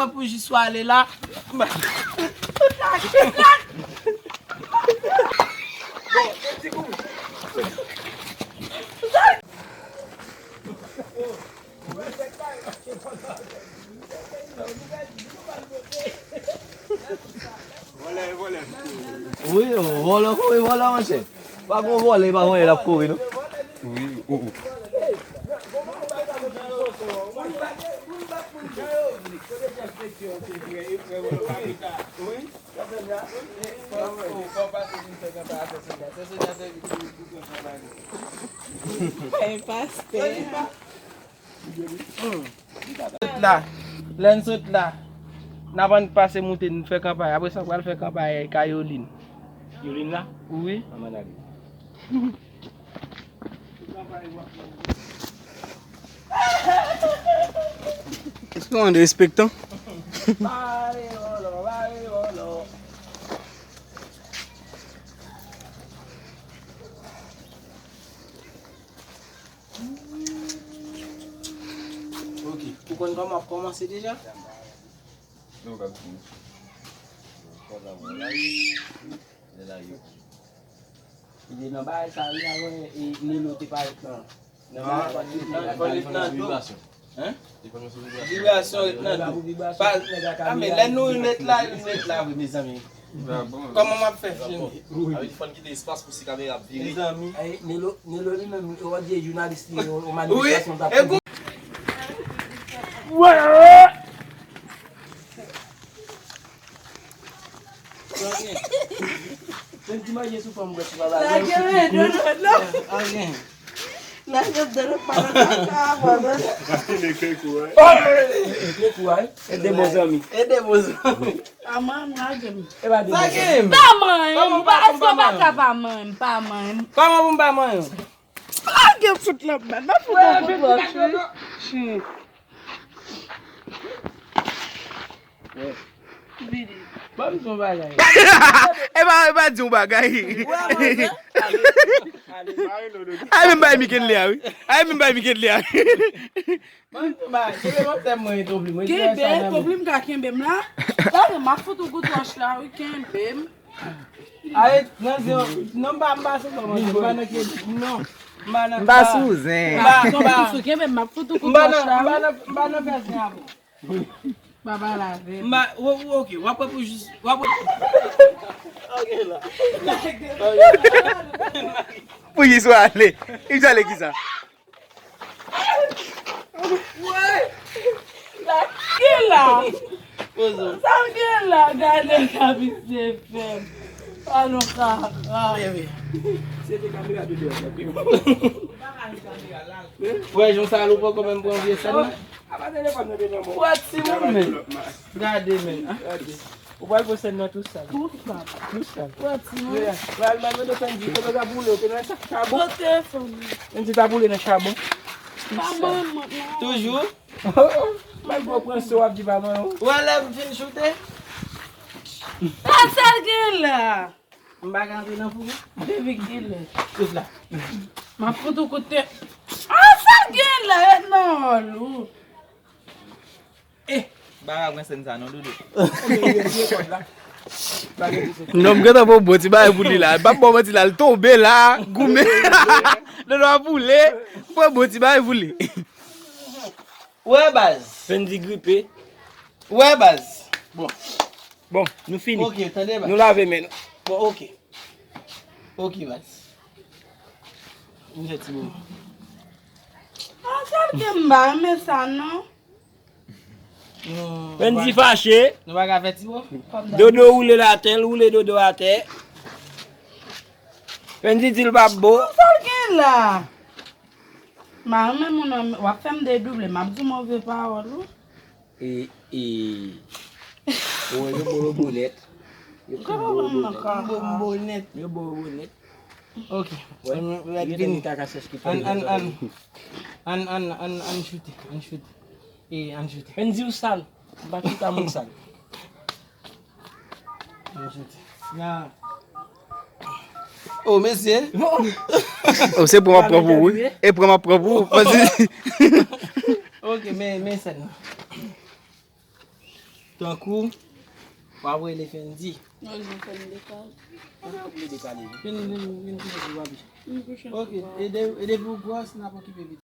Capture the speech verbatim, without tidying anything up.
Pou jis w ale la. Wi, vòlò kouri vòlò, monchè. Pa gon vòlè, pa gon lè l ap kouri, non. Wi, oh, oh. Hey, pastè. Sot la. Lè n sot la, n ap ann pase moute, n fè kanpay. Apre sa, n pral fè kanpay kay Yolin. Yolin la? Wi. Ann ale. Èske w derespektan? Ok, ou konn kòman w ap kòmanse deja? Li nan bagay sa, wi, avan, e, Nelo te parèt nan, nan bagay pa t nan, fò li t nan do. Hein? Vibrasyon ret nan do. Pa, ah, men lè nou ret la, nou ret la, wi, mezanmi. Kòman m ap fè filme? Avè fòn kite espas pou si kamera ap vire. Mezanmi. Ay, Nelo, Nelo li menm, ou wè jounalis li, yon, yon manifestasyon t ap fè. Menm ti manje sou fanm bwè ti baba. Lage men, non, non, non. Lage men, non, non, pa nan kaka, pa nan. Kle kou, wi. Kle kou, wi. Ede bon zanmi. Ede bon zanmi. A mwen, lage m. E pa de bon zanmi. Pa mwen, pa, èske pa ka pa mwen, pa mwen. Kòman pou m pa mwen? Lage m fout lanmèd, m ap fout lanmèd. Ban m di yon bagay. Epa, epa di yon bagay. Ay, menm bay Mikel li a, wi. Ay, menm bay Mikel li a, wi. Ban m di yon bagay. Kenbe mantè mwen, Etobli. Mwen di sa nan men. Etobli, m ka kenbe m la. Talè, m ap fout ou kout wòch la, wi, kenbe m. Ay, nan zye, non, m pa, m pa sou kòman, m pa nan kredi, non. M pa nan, m pa sou zen. M pa, m pa, m pa nan, m pa nan, m pa nan fè zen avè w. Baba lave. M pa, o, o, ok, w ap wè pou jis, w ap wè. Ok, la. Pou jis w ale. Jis w ale ki sa? Wè! Sa k gen la? Sa k gen la? Gade sa misye fè m. Alon kaka. Se te kamera de deyò. Wè, jan sa lou poko menm pran vye sèn nan. Apa telefòn nan te nan men w? Wè timoun men. Gade men. Gade. Ou pral pran sèn nan tou sal. Tou sal. Tou sal. Wè timoun. Pral mande Fendy, kote w t ap boule, w te nan chabon? Pran telefòn nan. Fendy t ap boule nan chabon. Pa manman, non. Toujou? Malgre w pran so, w ap di pa manman w. Ou wè lè m fin choute? Sa, sa l gen la? M pa ka antre nan fou, non? Depi kilè? Tout la. M ap fout ou kout tè. Ah, sa l gen la? Ret nan wòl ou. Eh, pa ka pran sèn sa non, Dodo. Non, m gentan pran bon ti bagay pou li la. M p ap ba w manti la, l tonbe la, goumen. Dodo ap boule. M pran bon ti bagay pou li. Wè baz. Fendy gripe. Wè baz. Bon. Bon, nou fini. Ok, tande baz. Nou lave men nou. Bon, ok. Ok baz. Nou fè ti moman. Ah, sa l gen m pa renmen sa non. Fendy fache. Nou pa ka fè ti moman. Dodo woule l atè, l woule Dodo atè. Fendy di l p ap bo. Sa l gen la? M pa renmen moun nan, w ap fè m dedouble, m ap di w move pawòl wi. E, e. Ou wè, yo bo yo bonèt. Yo fout bo yo bonèt. Yo bo yo bonèt. Yo bo yo bonèt. Ok. Wè, yo vini. An, an, an. An, an, an, an choute, an choute. E, an choute. Fendy ou sal. M pa chita moun sal. An choute. Ya. Oh, mesye. Oh, se pran m ap pran pou ou, wi. E pran m ap pran pou ou. Fendy. Ok, men, men sèn nan. Tankou, w ap rele Fendi. Non, jan fè m dekale. Ou vle dekale, wi. Vin, vin, vin, vin, vin, papi. Ok, e de-, e depi w gwòs, n ap okipe pitit.